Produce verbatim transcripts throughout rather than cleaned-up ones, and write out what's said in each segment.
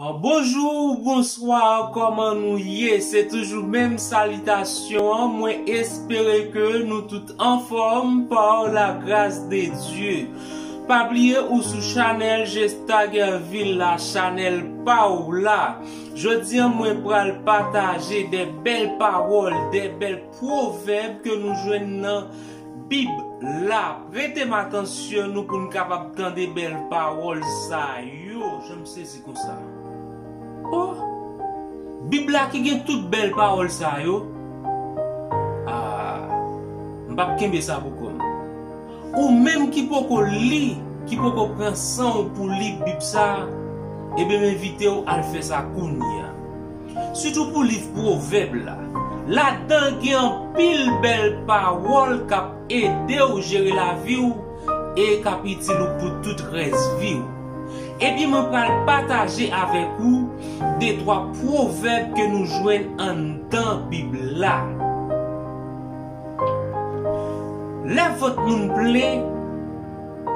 Ah, bonjou, bonswa, kòman nou ye? Se toujou menm salitasyon an. Mwen espere ke nou tout anfòm, par la grâce de Dieu. Pa bliye ou sou chanèl Gesta Gerville la, chanèl pa w la. Jodi an, mwen pral pataje de bèl pawòl, de bèl pwovèb ke nou jwenn nan Bib la. Prete m atansyon nou pou n kapab tande bèl pawòl sa yo. Jan m sezi konsa. Oh! Bib la ki gen tout bèl pawòl sa yo. Ah, m p ap kenbe sa pou kò m. Ou menm ki poko li, ki poko pran san w pou li Bib sa, ebyen m envite w al fè sa kounye a. Sitou pou liv Pwovèb la. Ladan gen anpil bèl pawòl k ap ede w jere lavi w e k ap itil ou pou tout rès vi w. Epi mwen pral pataje avèk ou de twa pwovèb ke nou jwenn anndan Bib la. Lè vant moun plen,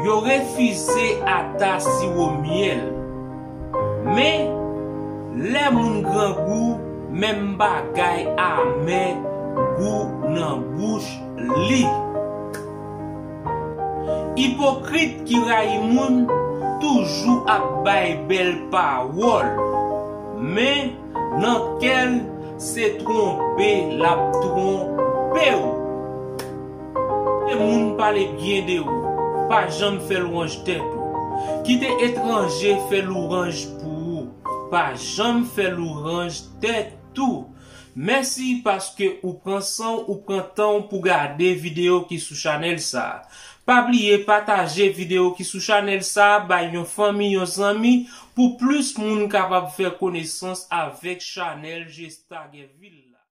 yo refize ata siwo myèl. Men, lè moun grangou, menm bagay amè gou nan bouch li. Ipokrit ki rayi moun toujou ap bay bèl pawòl, men nan kè l se twonpe l ap twonpe w. Kite moun pale byen de ou, pa janm fè lwanj tèt ou. Kite etranje fè lwanj pou ou, pa janm fè lwanj tèt ou. Mèsi paske ou pran san w, ou pran tan w pou gade videyo ki sou chanèl sa a. Pa bliye pataje videyo ki sou chanèl sa a bay yon fanmi, yon zanmi, pou plis moun kapab fè konesans avèk chanèl Gesta Gerville la.